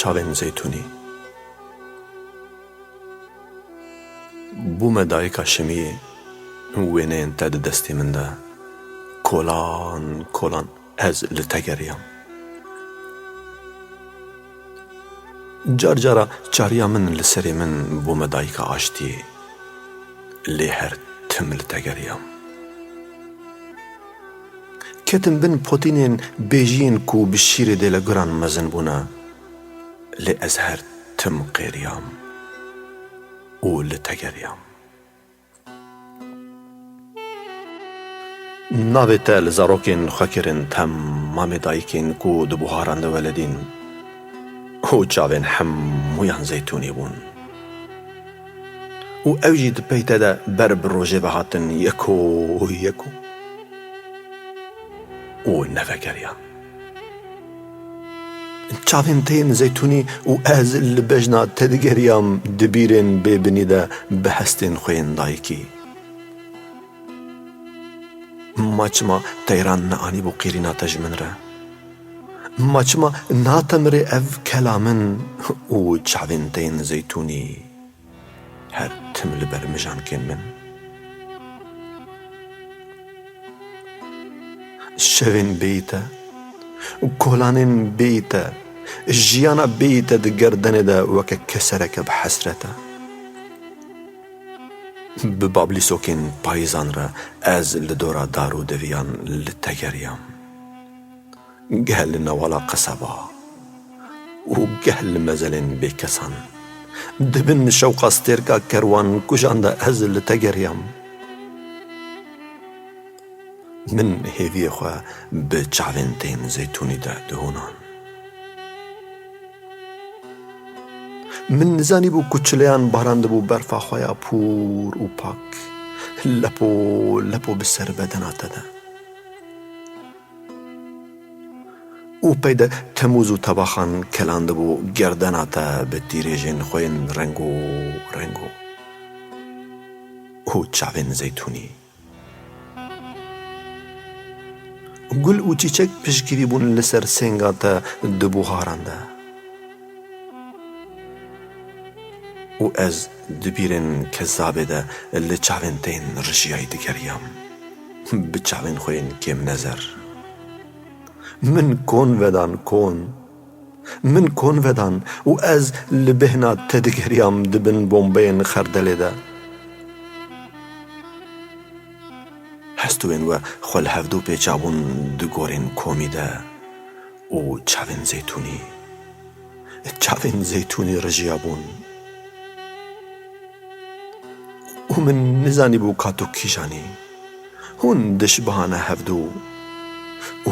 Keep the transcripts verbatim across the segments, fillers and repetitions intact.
Çavên zeytûnî. Bûme dayika şimiyê, wêneyên te di destê min de. Kolan, kolan ez li te geriyam. Car cara çariya min li serê min bûme dayika aştiyê. Lê her tim li te geriyam. Ketim bin potînên bêjiyên ku bi şîrê dêleguran mezin bûne, lê ez her tim qêriyam û li te geriyam. Navê te li zarokên xwe kirin temamê dayikên ku di buharan de weledîn û çavên hemûyan zeytûnî bûn. Û ew jî di pey te de ber bi rojê ve hatin yeko yeko û nevegeriyan. Çavên te yên zeytûnî û ez li bejna te digeriyam di bîrên bêbinî de bi hestên xwe yên dayikî. Ma çima teyran neanîbû qîrîna te ji min re? Ma çima natemirê ev kela min û çavên te yên zeytûnî her tim li ber mijankên min? Şevên bêyî te, kolanên bêyî te, jiyana bêyî te di gerdenê de weke kesereke bi hesret e. Bi bablîsokên payîzan re ez li dora dar û deviyan li te geriyam. Geh li newala qeseba û geh li mezelên bêkesan. Di bin şewqa stêrka kerwan kujan de ez li te geriyam. Min hêviyê xwe bi çavên tên zeytûnî de dihûnan. Min nizanîbû ku çileyan barandibû berfa xwe ya pûr û pak, lepo lepo bi ser bedena te de. Û pey de temûz û tebaxan kelandibû gerdena te bi tîrêjên xwe yên rengo rengo û çavên zeytûnî. Gul û çîçek piştgirî bûn li ser sênga te di buharan de. Û ez di bîrên kezabê de li çavên tên rijiyayî digeriyam, bi çavên xwe yên kêmnezer. Min kon vedan, kon. Min kon vedan û ez li bêhna te digeriyam di bin bombeyên xerdelê de. Hestûyên we xwe li hevdû pêçabûn di gorên komî de û çavên zeytûnî, çavên zeytûnî rijiyabûn. Û min nizanîbû ka tu kîjan î. Hûn dişbihane hevdû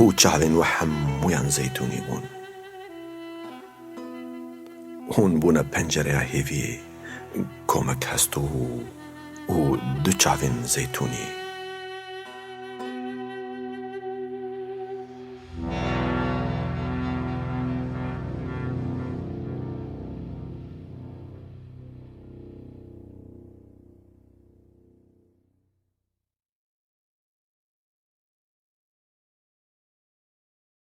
û çavên we hemûyan zeytûnî bûn. Hûn bûne pencereya hêviyê, komek hestû û du çavên zeytûnî.